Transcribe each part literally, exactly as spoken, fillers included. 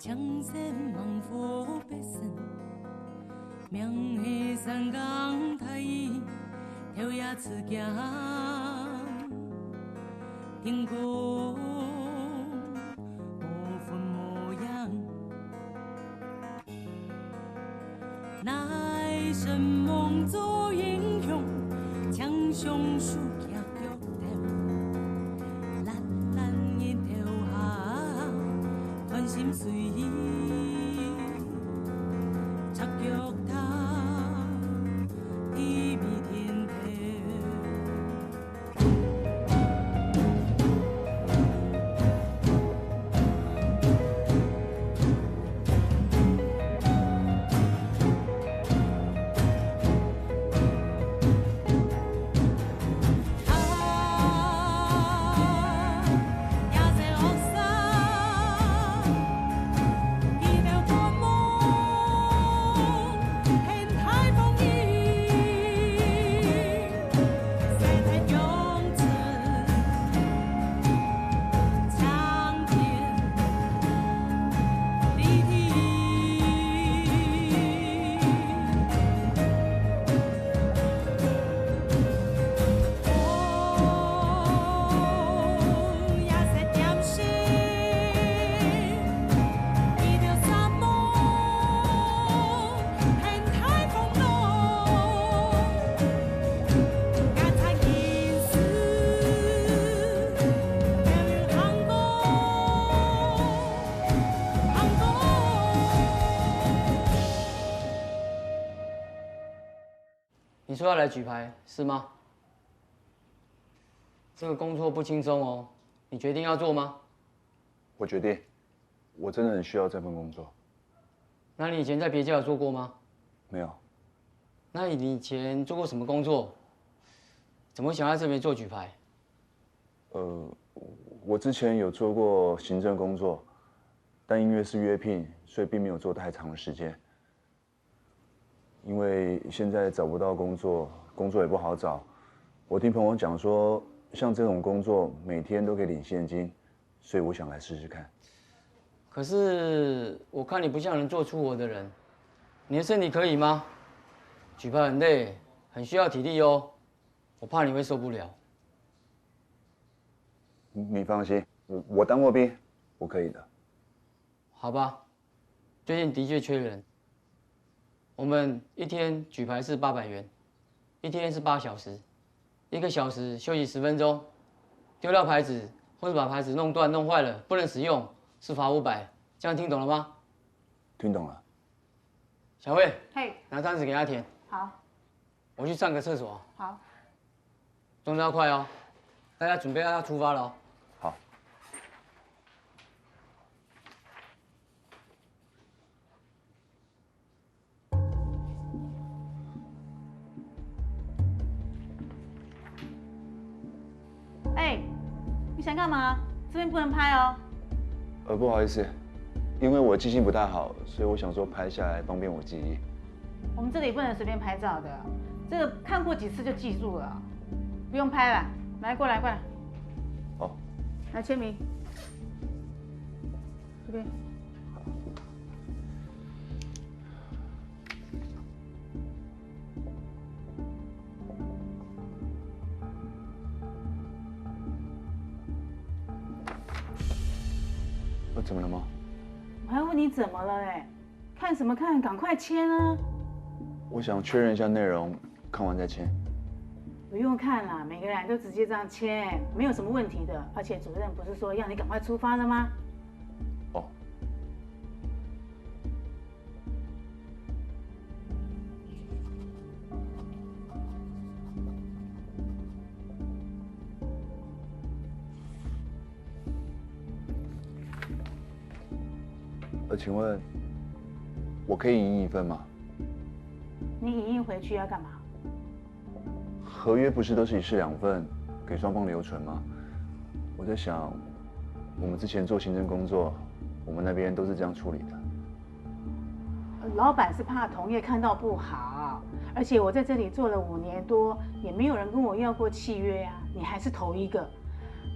青山猛虎必勝，命係三更大雨，頭也刺驚。天公無魂無影，乃神夢做英雄，青松樹腳 腳頭，懶懶日頭下，傳心水，赤腳踏，地比天頭。你说要来举牌，是吗？这个工作不轻松哦，你决定要做吗？我决定，我真的很需要这份工作。那你以前在别家有做过吗？没有。那你以前做过什么工作？怎么想要在这边做举牌？呃，我之前有做过行政工作，但因为是约聘，所以并没有做太长的时间。因为现在找不到工作，工作也不好找。我听朋友讲说，像这种工作每天都可以领现金，所以我想来试试看。可是我看你不像能做粗活的人，你的身体可以吗？举牌很累，很需要体力哦，我怕你会受不了。你放心，我我当过兵，我可以的。好吧，最近的确缺人。我们一天举牌是八百元，一天是八小时，一个小时休息十分钟，丢掉牌子或者把牌子弄断、弄坏了不能使用，是罚五百。这样听懂了吗？听懂了。小慧，嘿，拿单子给他填。好。我去上个厕所。好。动作要快哦，大家准备要出发了哦。好。 哎，你想干嘛？这边不能拍哦。呃，不好意思，因为我记性不太好，所以我想说拍下来方便我记忆。我们这里不能随便拍照的，这个看过几次就记住了，不用拍了。来，过来，过来。哦。来签名。这边。 呃，怎么了吗？我还问你怎么了嘞？看什么看？赶快签啊！我想确认一下内容，看完再签。不用看啦，每个人都直接这样签，没有什么问题的。而且主任不是说要你赶快出发了吗？哦。 呃，请问我可以影印一份吗？你影印回去要干嘛？合约不是都是一式两份给双方留存吗？我在想，我们之前做行政工作，我们那边都是这样处理的。 老板是怕同业看到不好，而且我在这里做了五年多，也没有人跟我要过契约啊，你还是头一个。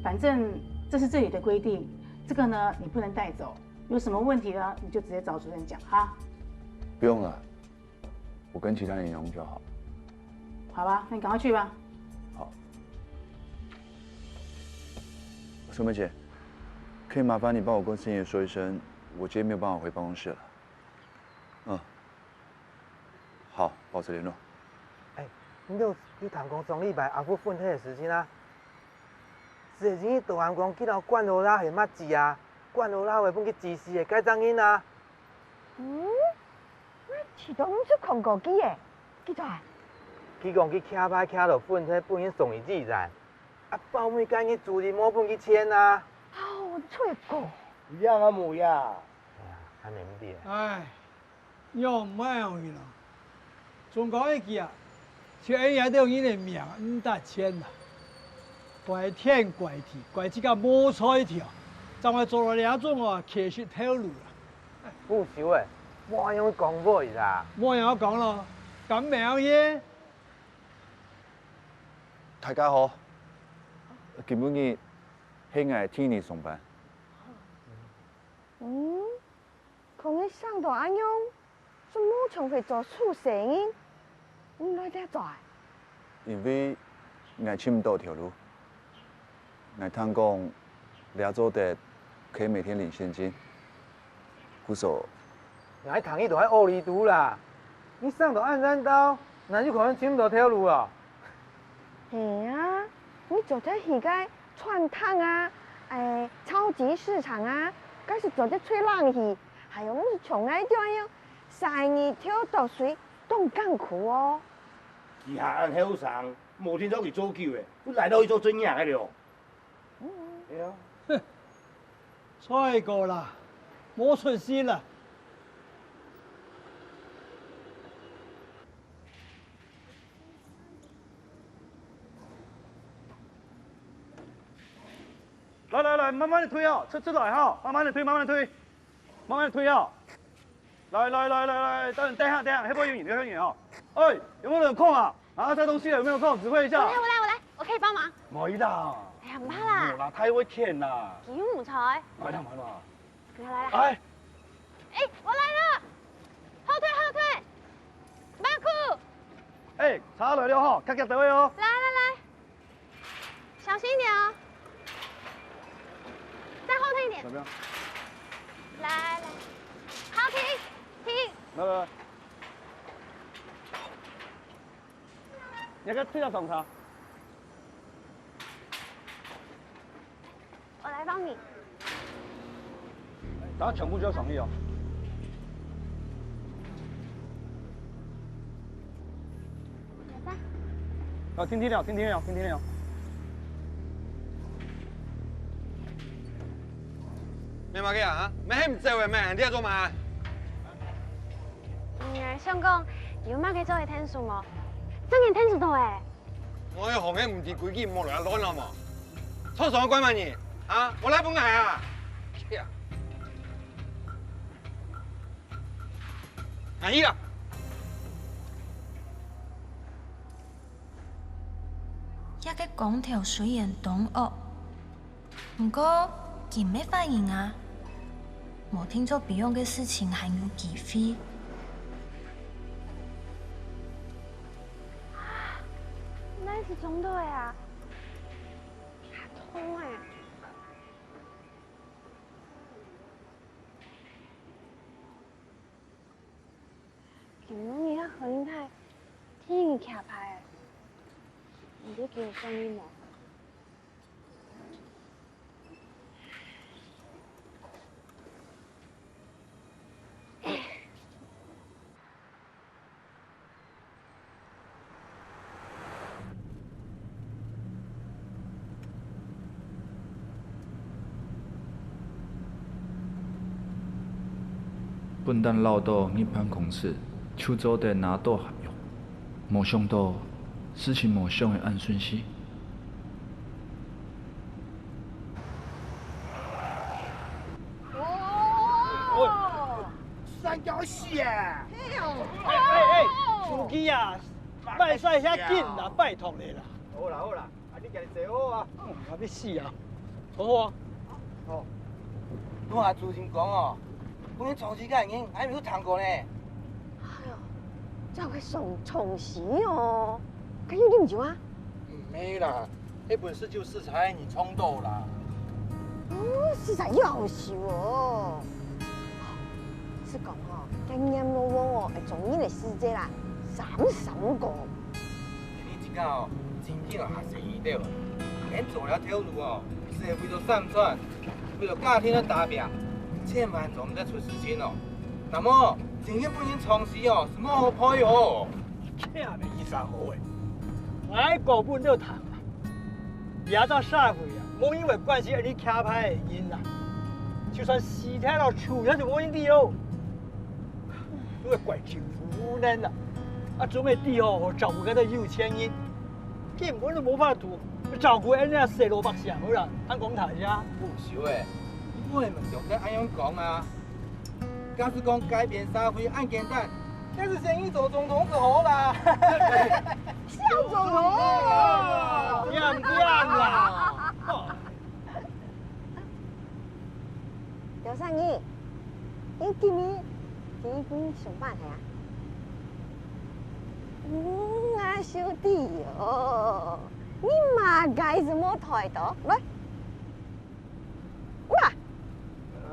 反正这是这里的规定，这个呢，你不能带走。有什么问题呢，你就直接找主任讲哈。不用了，我跟其他人用就好。好吧，那你赶快去吧。好。小妹姐，可以麻烦你帮我跟森爷说一声，我今天没有办法回办公室了。嗯，好，保持联络。哎，你有有听讲上禮拜阿福昏忒个事情啊？是因為杜安光去摎管羅拉係麼子啊？管羅拉會分佢指示个該隻人啊？嗯，𠊎試著毋識看過佢誒，佢在？佢講佢徛牌徛到昏忒，分人送去醫院。啊，包尾該日主任無分佢錢啊？哦，吹過。有影啊無影？哎呀，還免得。唉，仰毋愛樣去啦？總講一句啊，就恁樣兜人个命毋值錢啦。怪天怪地，怪自家無才調，正會做到這種啊乞食頭路啦。不修誒，莫用講話啦。莫樣講咯，敢命耶？大家好，今晡日係𠊎第一日上班。嗯，看你生到恁樣， 就無像會做手勢人，你來這做？因為𠊎尋毋到頭路。𠊎聽講，這做得可以每天領現金，故所，𠊎聽你都係惡理肚啦！你生到恁樣兜，哪有可能尋毋到頭路啊？係啊，你做得去該餐廳啊，誒，超級市場啊，該係做得吹冷氣，還有毋係像𠊎這樣， 曬日頭涿水，當艱苦哦。佢還恁後生，無聽著佢做久誒，會來到去做正經个了。哎呀，哼，衰過啦，無出息啦。來來來，慢慢的推哦，出出來哈，慢慢的推，慢慢的推，慢慢的推哦。 來來來來來，等等下等下，後背有人，後背有人哦。哎，有沒有人有空啊？啊，這東西有沒有空？指揮一下。我來我來我來，我可以幫忙。無啦，哎呀，毋怕啦無，啦，太會騙啦。佢又毋在。來啦來啦，來來來，哎，哎，我來了，後退後退，馬庫，哎，車來了吼，較遽到位哦。來來來。 小心一點哦。再後退一點。小。朋友，來來，好，停，停。來來來，你个退到上車。我來幫你。然後全部就上去哦。來吧。啊，聽聽了，聽聽了，聽聽了。你麼个啊？啊？你還毋走誒？你在做麼？嗯，想講有麼个做得𢯭手無？正經𢯭手到誒。 外行个毋知規矩，莫來亂好無？坐上乖嘛你，啊，我來分𠊎啊！哎呀！這个光頭雖然當惡， 毋過，佢毋係壞人啊，無定著必要个事情還有機會。哪係撞到个啊？較痛欸！ 今晡日係何林泰第一日徛牌，你知佢有送你無？本旦落到入辦公室，就做得拿到合約。無想到，事情無想个恁順序。 哦，三角形。哎呦，哎哎哎，手机啊，莫駛遐緊啦，拜託你啦。好啦好啦，啊你家己坐好啊。嗯，我要死啊！好好啊。好，拄下主任講哦，分人撞死个原因，𠊎毋有聽過呢。哎喲，這會撞撞死哦！該有啉酒啊？毋係啦，該本事就係在你撞到啦。哦，實在有好笑哦！係講吼，該閻羅王哦，會做人个時節啦，三三個。 你自家哦，真經哦，學生一兜，恁做這條路哦，毋係為著生存，為著家庭个打拚，千萬做毋得出事情哦。那麼，真經分人撞死哦，係無好賠哦。忒無意思好誒，𠊎講分你聽啊，這隻社會啊，無因為關係而你徛牌个人啊，就算死忒了，樹也就無人理哦。 都係怪政府無能啊！啊，做咩知吼，照顧該兜有錢人，根本就無法度照顧𠊎這細老百姓啦！恁講大家。不少誒，你毋好聽佢恁樣講啊！假使講改變社會恁簡單，該係選你做總統就好啦！想總統哦！毋要啦！ 劉三義，你今日第一份上班係啊？嗯，𠊎曉得哦，你麼个事無態度？來，哇，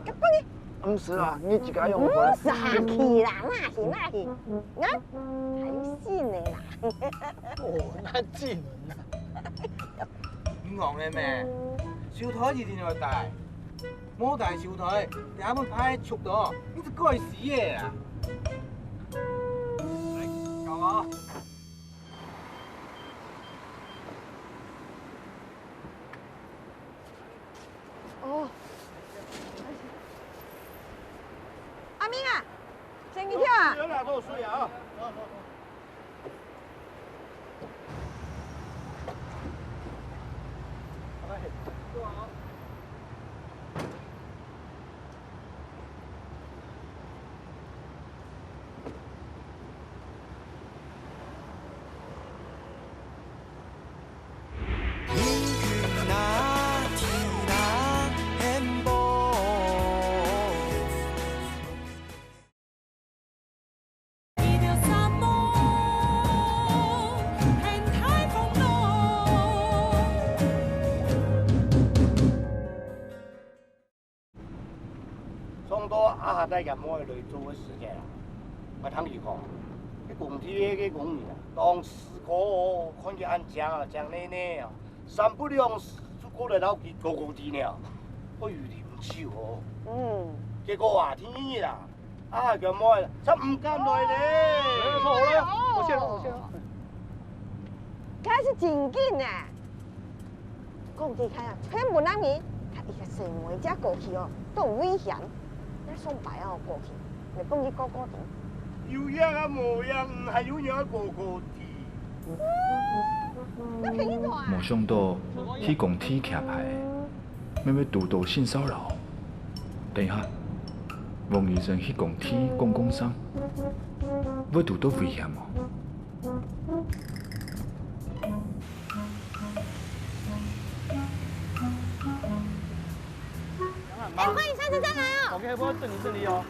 結果呢？毋係啊，你自家用過來。嗯，生氣啦，哪去哪去，啊，還有新的啦。哦，那技能啊！你戇了咩？手袋一定要帶。 無帶手袋，等下分牌捉到，你就該死个啊！來，搞啊！哦。阿明啊，先去跳啊！有哪多水啊？ 上到阿下帶佢妹來做个時節啊，𠊎聽佢講，該工地个工人啊，當時个看佢恁靚啊，靚奶奶啊，三不兩時就過來摎佢做工地呢，愛有啉酒哦。嗯。結果啊，第二日啊， 啊，佢妹就毋敢來咧。好了，好了，我謝了，我謝了。該係真經啊！講起來啊，全部男人，佢一個細妹仔過去哦，都危險。該上擺哦過去，會分佢哥哥知。有影啊無影，還有影哥哥知。該便宜大啊！無想到去工地徛牌， 乜會堵到性騷擾。等一下，王醫生去工地講講聲，會堵到危險無？哎，歡迎下次再來哦。OK，我等你，等你哦。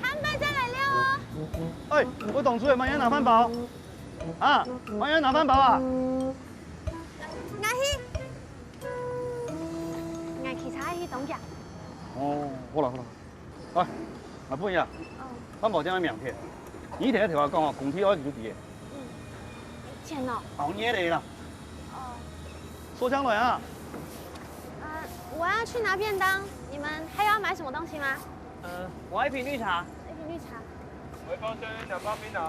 下擺再來尞哦。哎，我當初也買拿飯包。啊，買拿飯包啊？ 𠊎去，𠊎騎車去東京。哦，好啦好啦。哎，阿妹啊，哦。飯包店个名片，你一定愛同佢講哦，工地愛留底个。嗯，錢哦。熬夜个啦。哦。收錢來啊。呃，我要去拿便當，你們還要買什麼東西嗎？呃，我要一瓶綠茶。一瓶綠茶。我要一包生，兩包檳榔。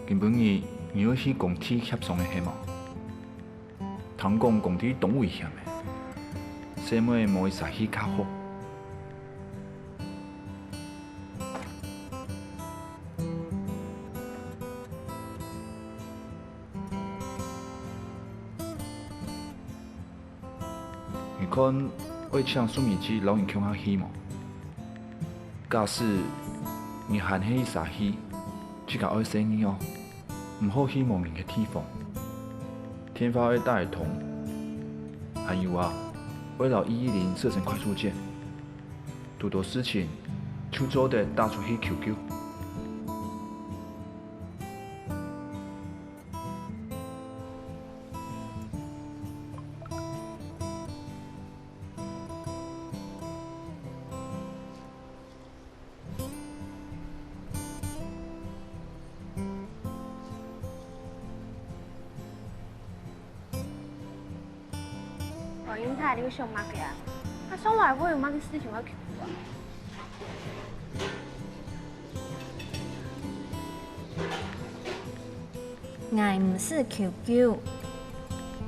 今晡日你愛去工地協商个係無？聽講工地當危險个，細妹無一儕去較好。 你看，愛請淑美姊摎你共下去無？假使你還係一儕去，自家愛細義哦，毋好去無人个地方。電話愛打通，還有啊，愛摎一一零設成快速鍵，堵著事情就做得打出去求救。 黃英泰，你想麼个啊？啊，上來會有麼个事情愛求救啊？𠊎毋使求救，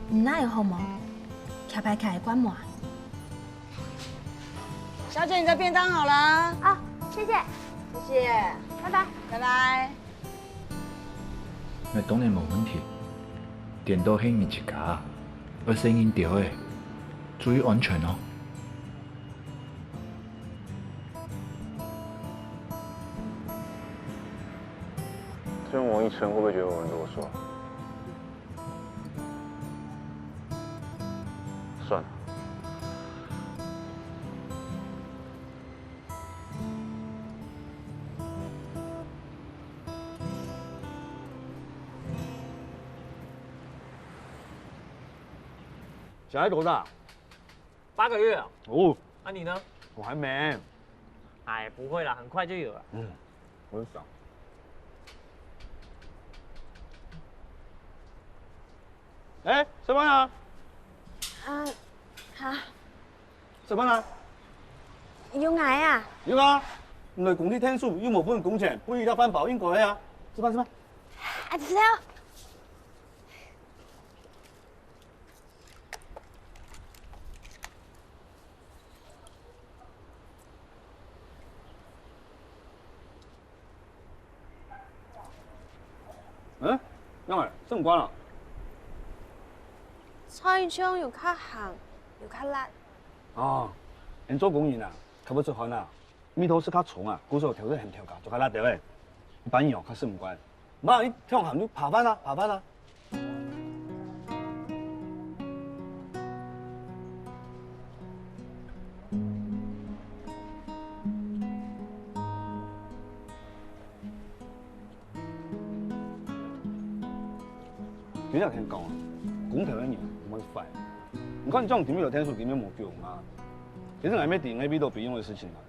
你來好無？徛排徛關門。小姐，你的便當好了。啊，謝謝。謝謝。拜拜。拜拜。 𠊎當然無問題，顛倒係你自家，愛細人兜仔，注意安全哦。這樣王一琛會不會覺得我很囉嗦？算了。 小孩多大？八個月啊。哦。那你呢？我還沒。哎，不會啦，很快就有了。嗯，我就想。哎，上班啊？啊，好。上班啊？有𠊎啊？有啊，你來工地𢯭手，又無分工錢，分一下飯包，應該个啊。上班，上班。啊，知道。 嗯，仰仔，食毋慣啊？菜醬有較鹹，有較辣。哦，𫣆做工人啊，較會出汗啊。味道係較重啊，故所調个鹹調價，做較辣兜仔。一般人哦，較食毋慣。 媽，你聽下，你扒飯啊，扒飯啊。其實𠊎同你講啊，工頭个人毋會壞。你看，你這種題目有天數，題目無救嘛。其實𠊎乜知𠊎乜知道不用个事情啊。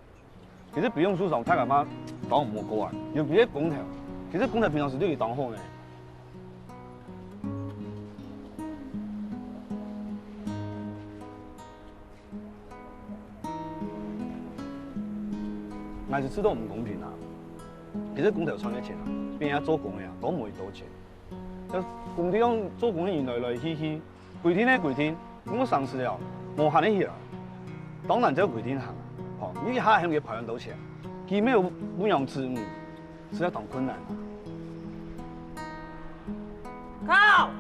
其實不用受傷，大家嘛當無過啊，尤其係工頭，其實工頭平常時對佢當好呢。𠊎係知道毋公平啊，其實工頭賺个錢啊，比人家做工个啊，都無幾多錢。 在工地上做工个人來來去去，規定个規定，毋過上司了，無閒得去啊。當然照規定行，吼，你一下還會賠恁多錢，佢乜有不良職務，實在當困難啊。靠！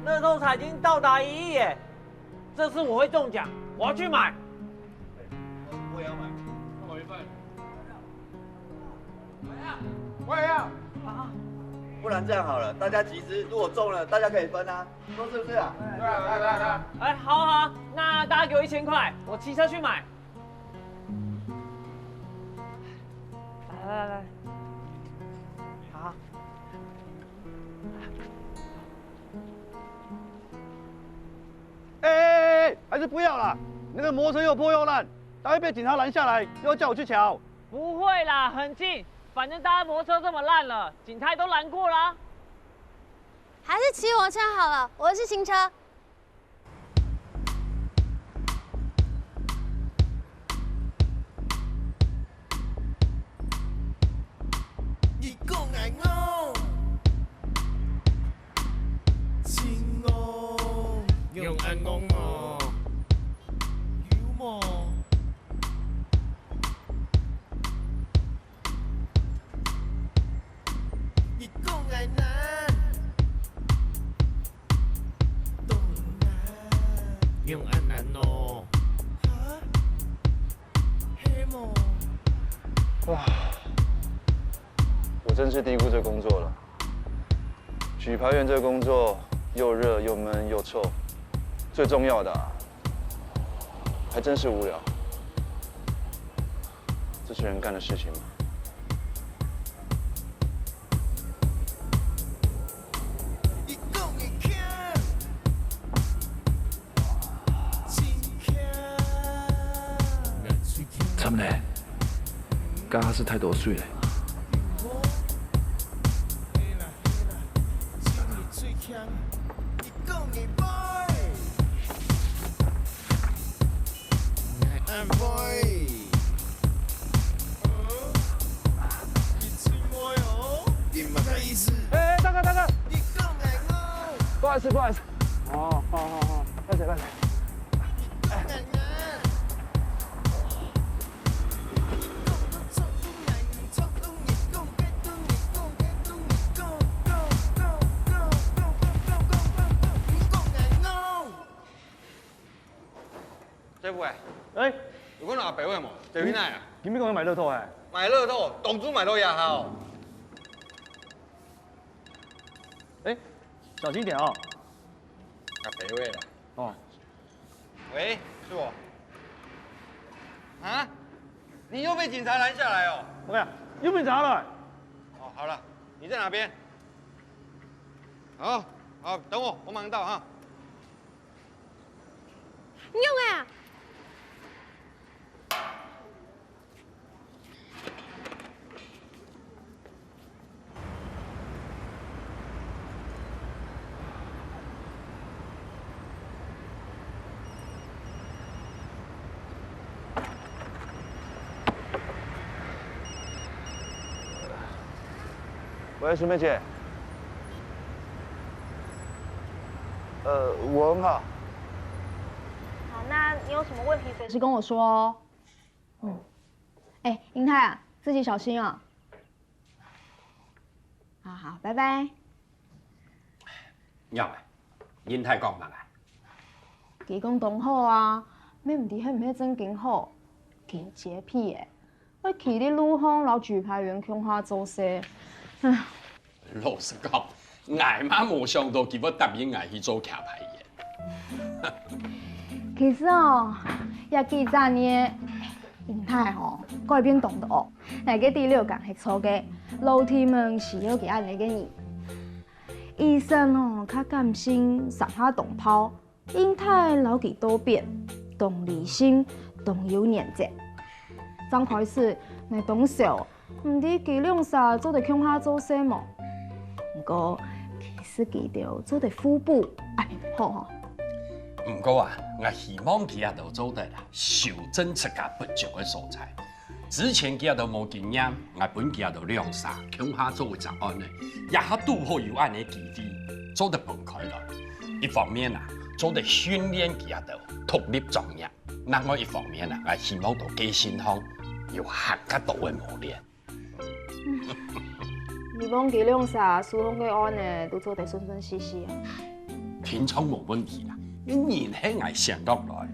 樂透彩金到達一億耶！這次我會中獎，我要去買。我也要買，送我一份。 我也要。我也要。不然這樣好了，大家集資，如果中了，大家可以分啊，說是不是啊？對啊，對啊，對啊，對啊。哎，好啊，好啊，那大家給我一千塊，我騎車去買。來來來，好。哎哎哎，還是不要啦！那個摩托車又破又爛，待會被警察攔下來，又要叫我去喬。 不會啦，很近，反正大家摩托車這麼爛了，警察都攔過啦。還是騎我車好了，我是新車。你講𠊎戇，真戇，仰恁戇哦？有無？ 你講𠊎難，當難。仰恁難哦？哈？係無？哇，我真是低估這工作了。舉牌員這個工作又熱又悶又臭，最重要的啊，还真是无聊。这些人干的事情嘛。惨了，刚刚是太多水了。 哎，大哥，大哥，不好意思，不好意思。哦，好，好，好，抱歉，抱歉。師傅哎，哎，有看到阿伯喂無？在位哪啊？今日講要買樂透哎。买樂透，當初買到也好。哎，小心一点哦。阿伯喂啦。哦。喂，是我。啊？你又被警察拦下来哦？OK，又被警察了。哦，好了，你在哪边？好，好，等我，我马上到哈。 你用哎啊！喂，淑妹姐。呃，我很好。好，那你有什么问题随时跟我说哦。嗯。哎，英泰啊，自己小心哦。好好，拜拜。 仰啊？英泰講麼个？佢講當好啊，乜毋知係毋係正經好。佢有潔癖欸，愛企在路項摎舉牌員共下做事。唉。老實講，𠊎嘛無想到佢會答應𠊎去做舉牌員。 其實哦，這幾隻月，英泰吼，改變當多。𠊎个第六感係錯个，老弟們需要佢恁樣个人。醫生哦，較感性，三下當炮，英泰摎佢倒反，當理性，當有原則。正開始，𠊎當愁， 毋知佢兩儕做得共下做事無？毋過，其實佢兜做得互補，恁呢好吼。毋過啊，𠊎希望佢兜做得啦，修正自家不足个所在。之前佢兜無經驗，𠊎分佢兜兩儕共下做一隻案呢，這下堵好有恁呢機會，做得分開來。一方面啊，做得訓練佢兜獨立作業；另外一方面啊，𠊎希望在個性上有還較多个磨練。 希望佢兩儕手項个案呢，都做得順順序序啊。定著無問題啦，你人係𠊎選落來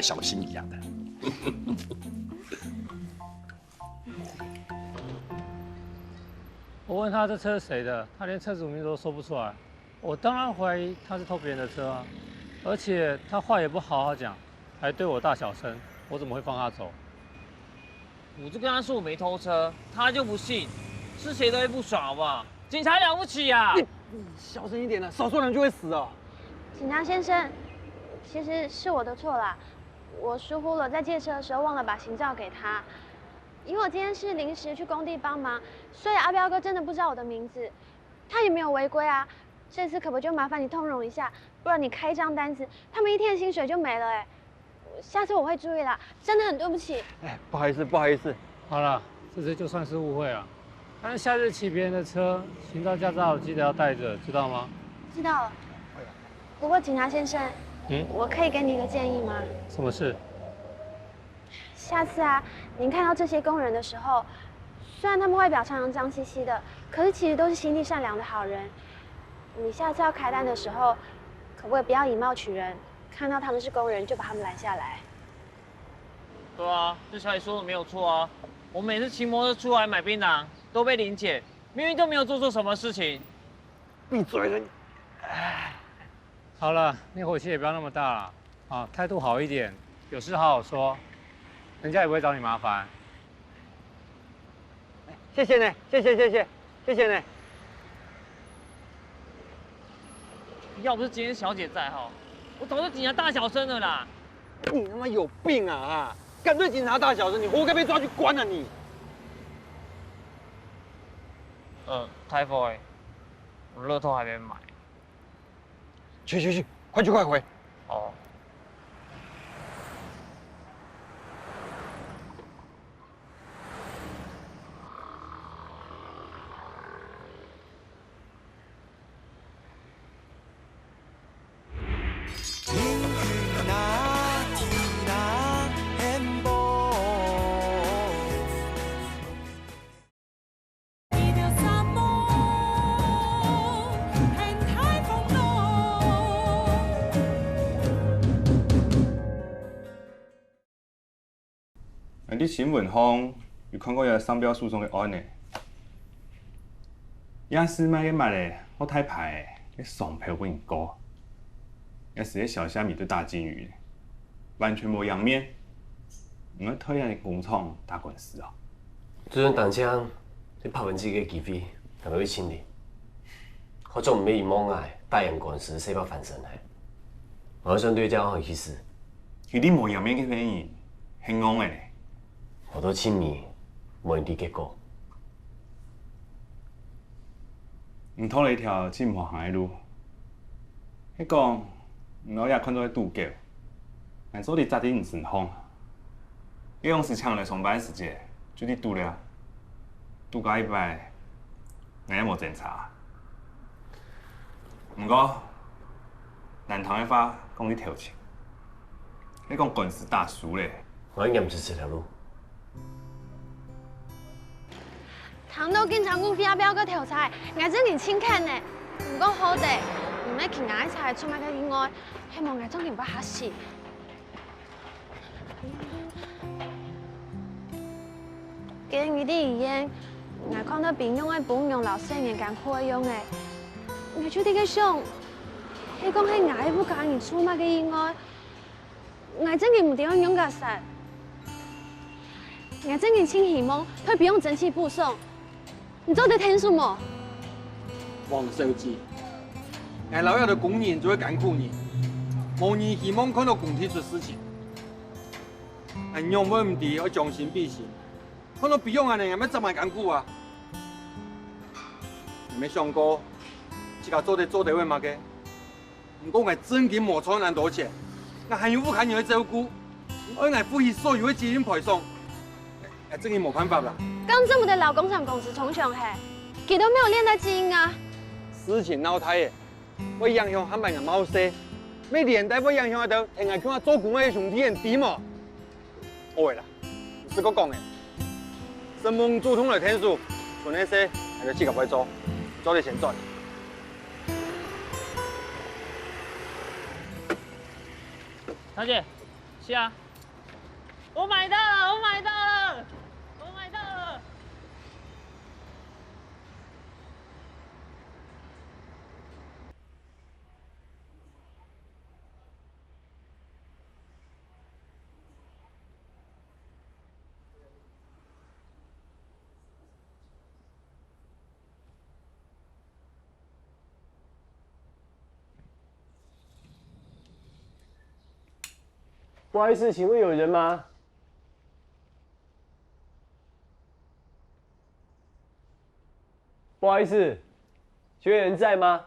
，𠊎相信佢兜。我問他這車是誰的，他連車主名字都說不出來。我當然懷疑他是偷別人的車啊，而且他話也不好好講，還對我大小聲，我怎麼會放他走？ 我就跟他說我沒偷車，他就不信，是誰都會不爽，好不好？警察了不起啊！你，你小聲一點啦，少說兩句會死哦。警察先生，其實是我的錯啦，我疏忽了，在借車的時候忘了把行照給他。因為我今天是臨時去工地幫忙，所以阿彪哥真的不知道我的名字，他也沒有違規啊。這次可不可以就麻煩你通融一下，不然你開一張單子，他們一天的薪水就沒了哎。 下次我會注意啦，真的很對不起。哎，不好意思，不好意思。好了，这次就算是误会了。但是下次骑别人的车，行照驾照记得要带着，知道吗？知道了。不过警察先生，嗯？我可以给你一个建议吗？什么事？下次啊，您看到这些工人的时候，虽然他们外表常常脏兮兮的，可是其实都是心地善良的好人。你下次要开单的时候，可不可以不要以貌取人？ 看到他们是工人就把他们拦下来。对啊，这小姐说的没有错啊。我每次骑摩托车出来买槟榔，都被临检，明明就没有做错什么事情。闭嘴了你！好了，你火气也不要那么大了啊，态度好一点，有事好好说，人家也不会找你麻烦。谢谢呢，谢谢谢谢谢谢呢。要不是今天小姐在哈，我早就警察大小声了啦。你他妈有病啊！哈，敢对警察大小声，你活该被抓去关啊你！呃，太傅欸，我乐透还没买。去去去，快去快回！哦。𠊎在新聞項有看過一個商標訴訟个案呢。夜市賣个襪仔，好大牌仔，个商標分人告，也係个小蝦米對大鯨魚，完全無贏面。你愛對恁樣个工廠打官司啊？最近當像係拍分自家个機會，還會清理。好像毋係一望仔，打贏官司，洗白翻身係。𠊎想對這項去試。佢兜無贏面个人，很戇个咧。好多清理，無人知結果。你討了一條盡毋好行个路。係講，你老爺看做係賭狗， 𠊎做得扎在你身項。該央時請來上班時節，就在賭了。賭過一擺，𠊎也無爭差。毋過，難聽个話講在頭前，你講官司打輸咧，𠊎會嚴辭這條路。 聽到警察局飛啊飆个調查，𠊎正經盡譴呢。毋過好得，毋係佢𠊎一齊出賣个意外，係無𠊎正經會嚇死。今日在醫院，𠊎看到病房个餔娘摎細人艱苦个樣仔，𠊎就在該想，係講係𠊎个屋下人出賣个意外， 𠊎正經毋知愛仰結煞。𠊎正經盡希望代表爭取補償。你做得𢯭手無？王小姐，𠊎摎這兜工人就係艱苦人，無人希望看到工地出事情。𠊎仰會毋知愛將心比心，看到病房恁樣，𠊎乜正經艱苦啊！你有想過，自家做得做得會麼个？ 毋過𠊎正經無賺恁多錢，𠊎還有屋下人愛照顧，你愛𠊎負起所有个責任賠償，𠊎正經無辦法啦。講這麼多勞工險公司衝上去，佢兜無連帶責任啊！事情鬧大了，會影響下擺𠊎个貌色，乜連帶會影響到𠊎同𠊎共下做工个兄弟，你知無？ 好个啦，毋使過講个。承蒙主動來𢯭手，賰个事𠊎兜自家會做，做得先轉。小姐，是啊。我買到了，我買到了，我買到了。不好意思，请问有人吗？不好意思，请问有人在吗？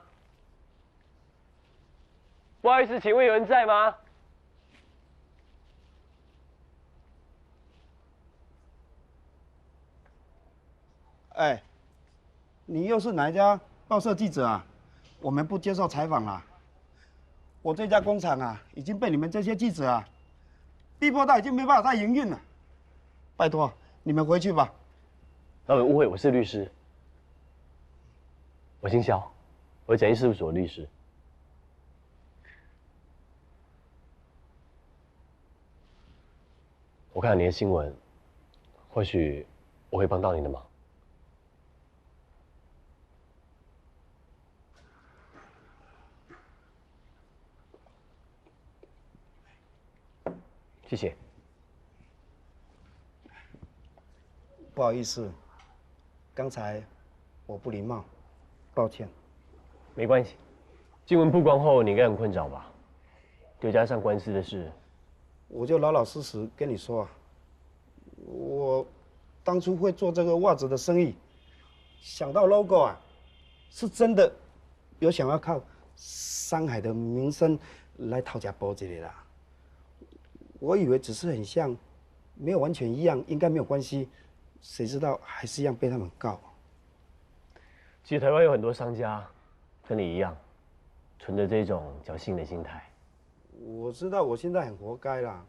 不好意思，请问有人在吗？哎，你又是哪一家报社记者啊？我们不接受采访啦。我这家工厂啊，已经被你们这些记者啊，逼迫到已经没办法再营运了。拜托，你们回去吧。他们误会我是律师。我姓肖，我是简易事务所的律师。我看了你的新闻，或许我会帮到你的忙。谢谢。不好意思，刚才我不礼貌，抱歉。没关系，新闻曝光后，你应该很困扰吧？又加上官司的事，我就老老实实跟你说啊，我当初会做这个袜子的生意，想到 logo 啊，是真的有想要靠上海的名声来讨价包这里啦。我以为只是很像，没有完全一样，应该没有关系，谁知道还是一样被他们告。其实台湾有很多商家跟你一样，存着这种侥幸的心态。我知道我现在很活该啦，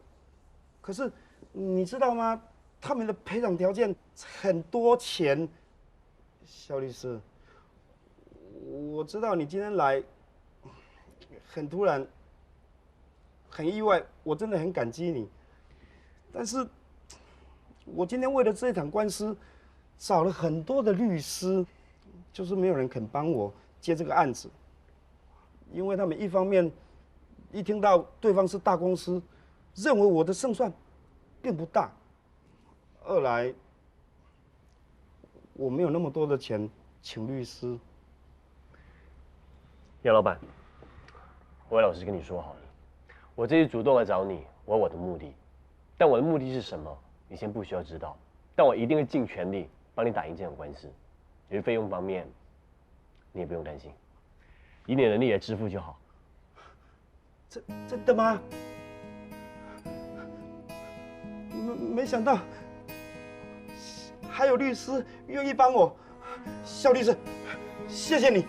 可是你知道吗？他们的赔偿条件很多钱，肖律师，我知道你今天来很突然，很意外，我真的很感激你。但是，我今天为了这一场官司，找了很多的律师，就是没有人肯帮我接这个案子。因为他们一方面一听到对方是大公司，认为我的胜算并不大，二来我没有那么多的钱请律师。杨老板，我老实跟你说好了，我这次主动来找你，我有我的目的，但我的目的是什么，你先不需要知道，但我一定会尽全力帮你打赢这场官司。至于费用方面，你也不用担心，以你的能力来支付就好。真真的吗？没没想到还有律师愿意帮我，肖律师，谢谢你，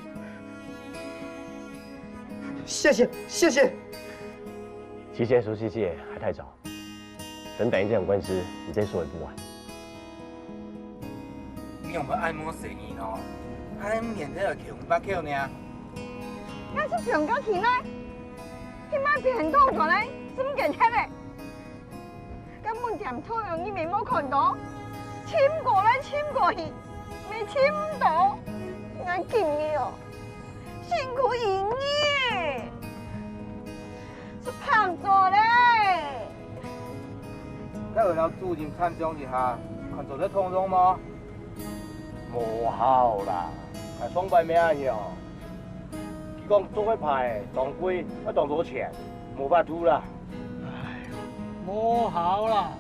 谢谢谢谢。其实说谢谢还太早，等打赢这场官司，你再说也不晚。你有没有爱慕谁呢？哦，还连天都要给我们八 Q 呢？那是全高起来。 去买便当过来，真个忒个。根本店頭个人你没看到，寻过来寻过去，没寻到。俺今日哦，辛苦一日，是胖咗嘞。該有人主任參詳一下，看做得通融無？無效啦，還上擺咩樣？ 佢講做个牌當貴，愛當多錢，無法度啦。唉，無效啦！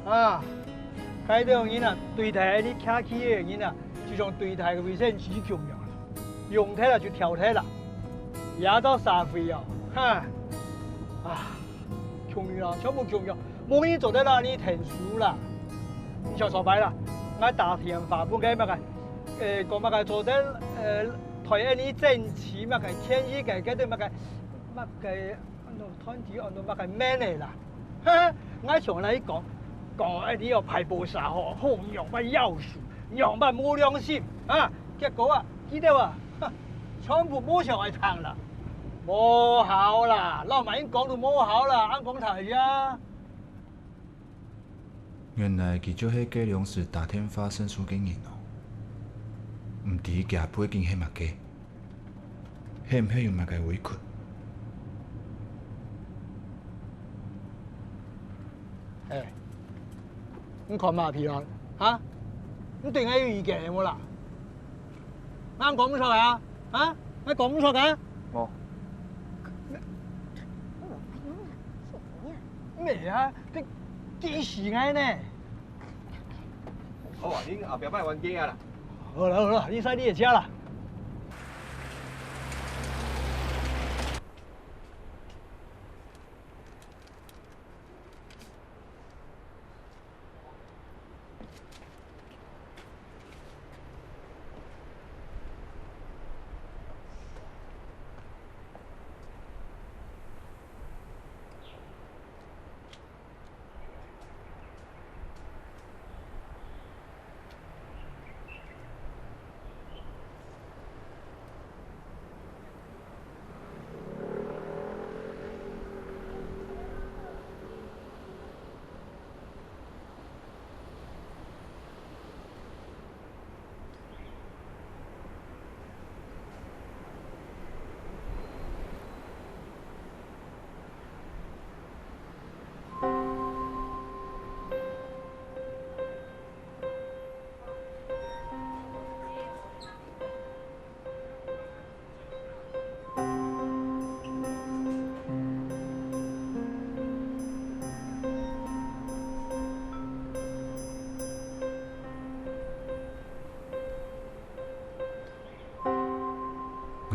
啊，該兜人啊，對待你客氣个人啊，就像對待衛生紙共樣啦，用忒啦就丟忒啦。這種社會哦，哈，啊！ 窮人啊，全部窮人，無人做得摎你𢯭手啦。你想上擺啦，𠊎打電話分該麼个，呃，講麼个做得，呃，代𠊎爭取麼个權益个，該兜麼个，麼个，安到團體，安到麼个名个啦。哈哈，𠊎想來講，講𠊎你要派報社吼，好仰般要求，仰般無良心啊！結果啊，佢兜啊，哈，全部無想愛聽啦。 無效啦，老闆，你講都無效啦，恁講忒啊！原來佢就係該量時打電話申訴个人哦。毋知佢背景係麼个，係毋係有麼个委屈？哎，你看嘛，皮囊，哈？你對𠊎有意見無啦？ 𠊎講毋出啊？啊？𠊎講毋出啊？無。無啊，佢，佢氣死𠊎呢！好啊，恁後壁莫冤家啊啦。好啦好啦，你駛你个車啦。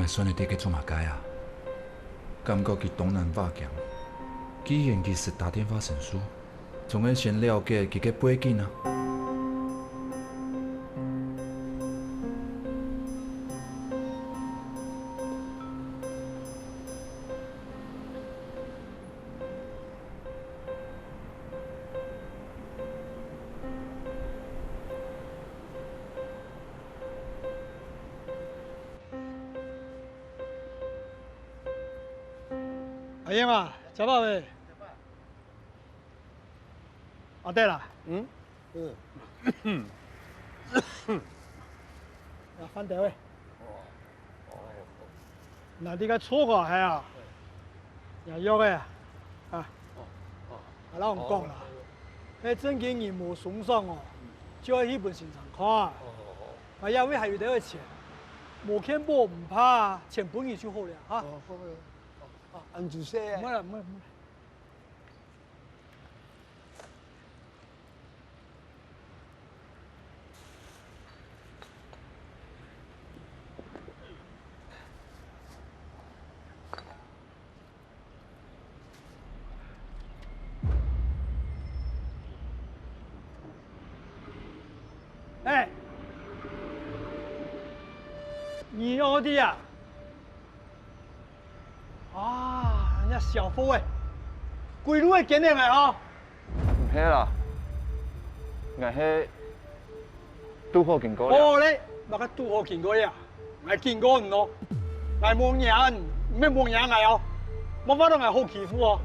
孫仔在該做麼个啊？感覺佢當難話講。既然佢識打電話申訴，總愛先了解佢个背景啊。 阿英啊，食飽未？阿德啦。嗯？嗯。啊，飯兜仔。 那你个錯个係啊，也約个啊，啊，𠊎摎你講啦，該正經人無鬆爽哦，就愛去分先生看啊。𠊎這位還有兜仔錢，無健保毋怕啊，錢分你就好了哈。哦，好，好，好。啊，恁仔細啊。毋會啦，毋會，毋會。 哎，你哪位啊？ 啊，你這小貨仔，歸路仔跟等𠊎哦！毋係啦，𠊎係堵好經過了。好咧，麼个堵好經過了？𠊎經過你哦！𠊎無惹你，你乜莫惹𠊎哦！莫發到𠊎好欺負哦！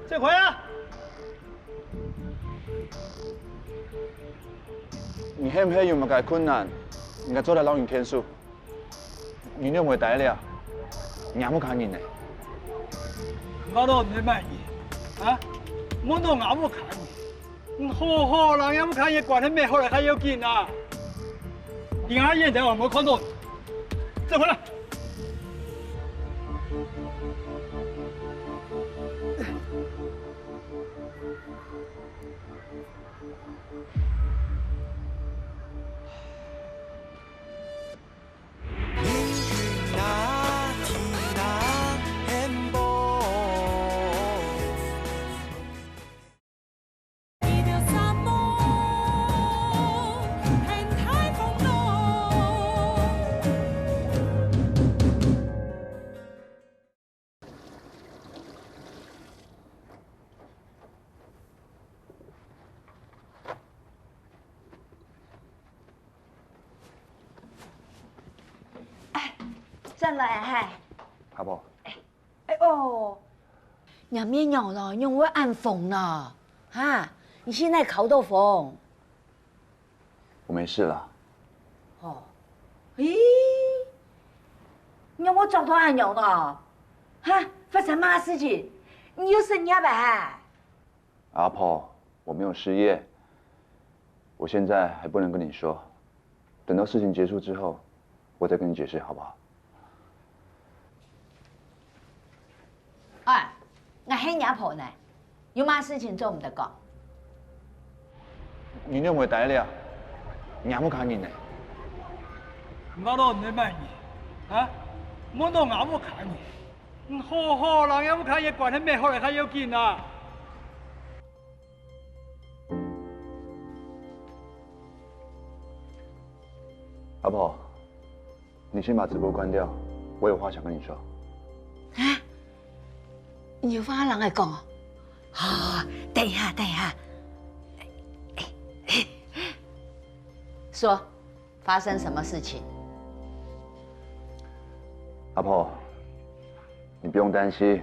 走開啊！ 你係毋係有麼个困難，你愛做得摎人牽手？你仰會呆了，若屋下人呢？𠊎摎你係麼人？啊？問到吾屋下人，你好好摎吾屋下人關係搣好來較要緊啊！你阿遠頭無看到，走開啦！ 哎，轉來啊，嗨。阿婆。哎喲，若面樣咯，仰會恁紅咯？哈，你係哪崁著風？ 我沒事了。哦，咦，你仰會著到恁樣呢？哈，發生麼个事情？你有失業啊？阿婆，我沒有失業，我現在還不能跟你說，等到事情結束之後，我再跟你解釋，好不好？ 哎，𠊎係若婆呢，有麼事情做毋得講？你仰會呆了，若屋下人呢？𠊎摎你係麼人？啊？問到吾屋下人，你好好摎吾屋下人關係搣好來較要緊啊！阿婆， 你先把直播關掉，我有話想跟你說。啊？你有話摎𠊎講哦？好，等一下，等一下。說，發生什麼事情？阿婆，你不用擔心，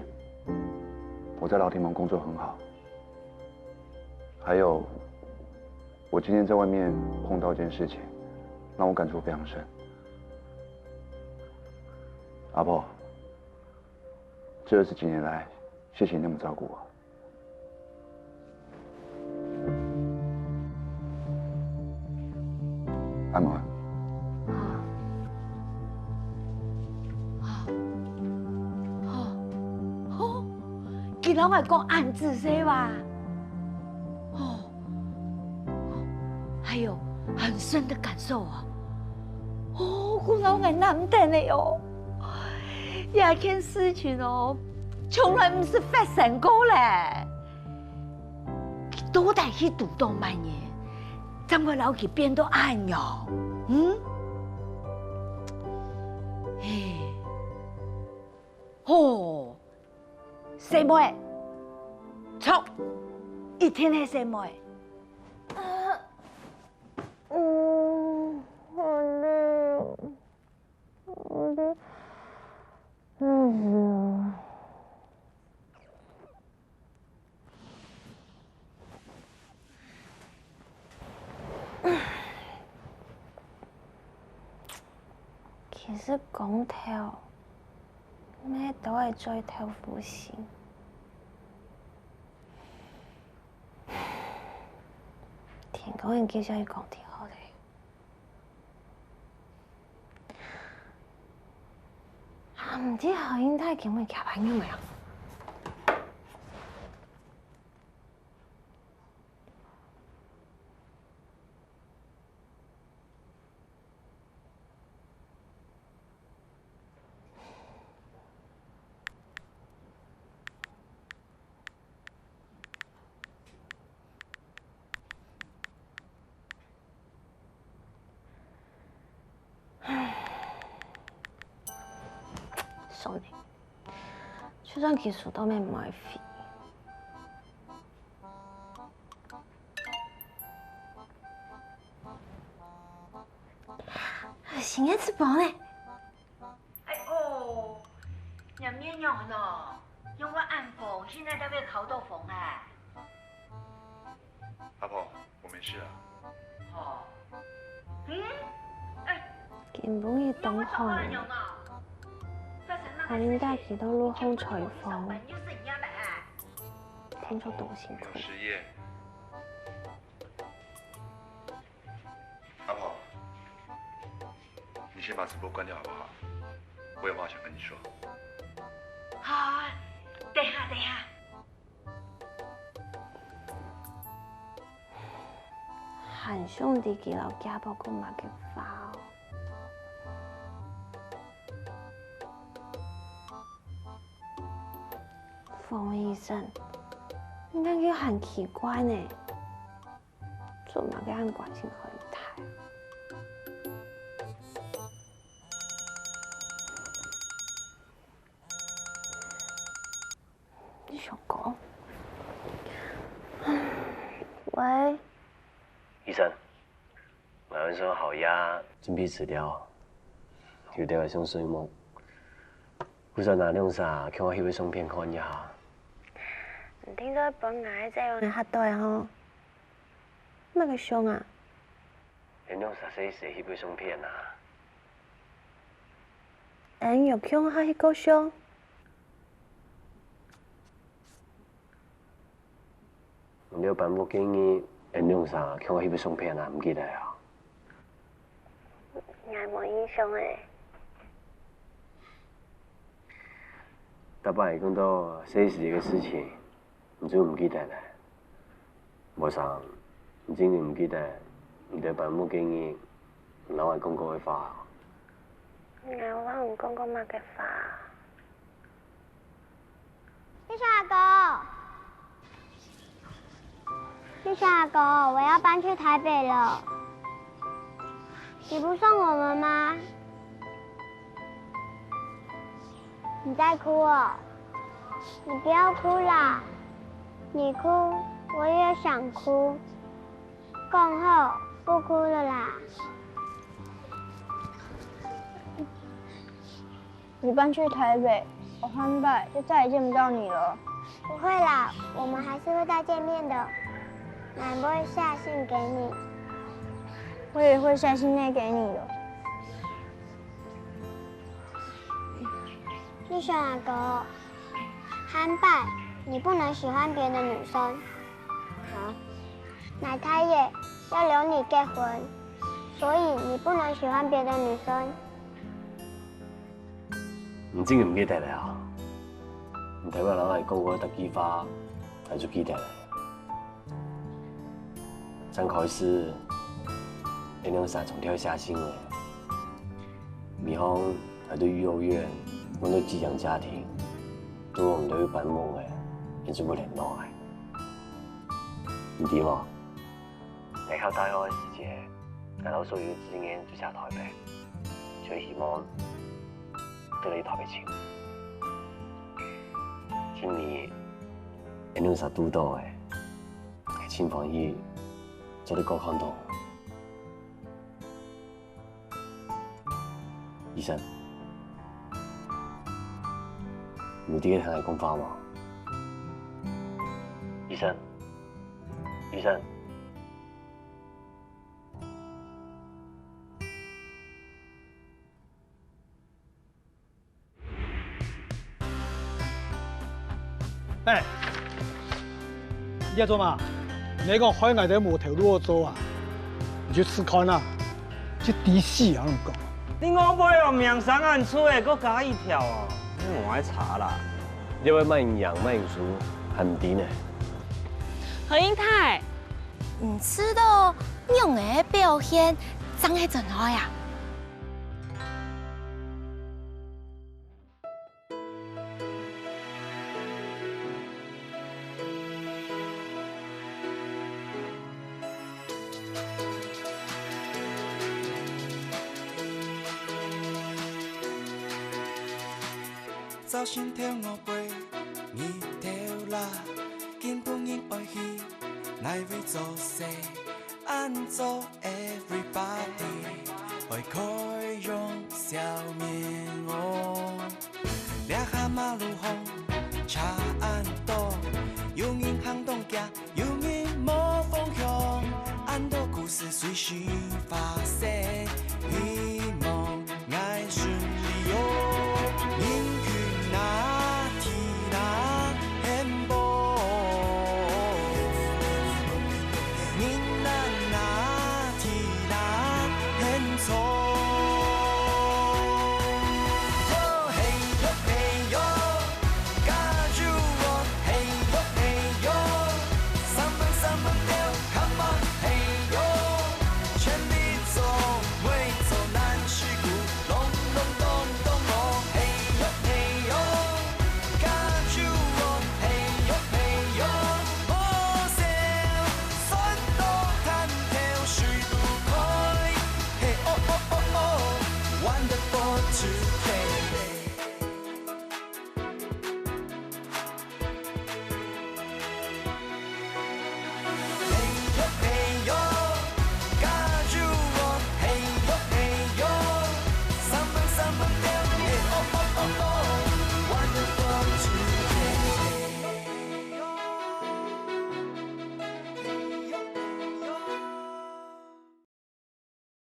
我在老檸檬工作很好。還有，我今天在外面碰到一件事情，讓我感觸非常深。 阿婆，這二十幾年來，謝謝你那麼照顧我。阿婆。哦，哦，佢摎𠊎講恁仔細哇！哦，還有，很深的感受啊。哦，古老人难得的哦，這件事情哦，從來毋係發生過咧。佢到底去堵到麼人，正會摎佢變到恁樣？嗯？嘿，哦，細妹，著，一定係細妹。 嗯，好累哦，我都累死了。其實講透，乜都係嘴頭無心。天光日繼續去講就好了。啊，毋知好運大今日徛辦仰仔啊？算了，就算佢輸到乜無愛飛。新个直播呢？哎哦，你面仰呢？用个恁風，現在都會烤到風哎。阿婆，我沒事了。哦，嗯，哎，今晡日當寒，阿琳達佢到路項採訪，工作當辛苦。阿婆，你先把直播關掉好不好？我有話想跟你說。好啊，等下，等下。還想知佢摎家婆講麼个話哦？ 方醫生，你看佢還奇怪呢，做麼个恁關心好運大？你想講？喂？醫生， 𠊎安上好藥，準備資料，有兜愛上睡目。就算拿兩儕共下翕張相片看一下。你定著分𠊎个姊妹嚇著吼？麼个相啊？𠊎兩儕細時翕个相片啊。𠊎有共下翕過相？ 你兜搬屋該日，𠊎兩儕共下翕个相片啊，毋記得啊？𠊎無印象欸。逐擺講到細時个事情，你就毋記得咧？無成，你真个毋記得你兜搬屋該日，你摎𠊎講過个話啊？𠊎有摎你講過麼个話啊？ 立雄阿哥，立雄阿哥，我要搬去台北了。你不送我們嗎？你在哭哦？你不要哭啦，你哭，我也想哭。講好，不哭了啦。 你搬去台北，我下擺就再也見不到你了。不會啦，我們還是會再見面的。𠊎會寫信給你。我也會寫信給你的。立雄阿哥，下擺你不能喜歡別的女生。好。𠊎大爺要留你結婚，所以你不能喜歡別的女生。 你真个毋記得了啊？你頭擺摎𠊎講過逐句話，𠊎就記得了。正開始，恁樣煞從頭寫信个。比方來到育幼院，問到寄養家庭，都毋到有幫忙个，你就毋聯絡个。你知無？在考大學个時節，𠊎摎所有个志願就寫台北，就係希望得來台北尋。今晡日，恁樣煞堵到个，盡歡喜，做得過看到。 醫生，你有在該聽𠊎講話無？醫生，醫生。 哎，你在做麼个？你講害𠊎兜無頭路好做啊？你就試看啊，去抵死啊！𠊎講。你外背哦，名聲恁臭誒，還加一條哦，你莫愛查啦。你會麼人贏麼人輸，還毋知呢。何英台，你知道仰仔表現正係真愛啊？ 朝晨頭我飛日頭啦，今晡日愛去哪位做事？恁早everybody愛開容笑面哦。這下馬路項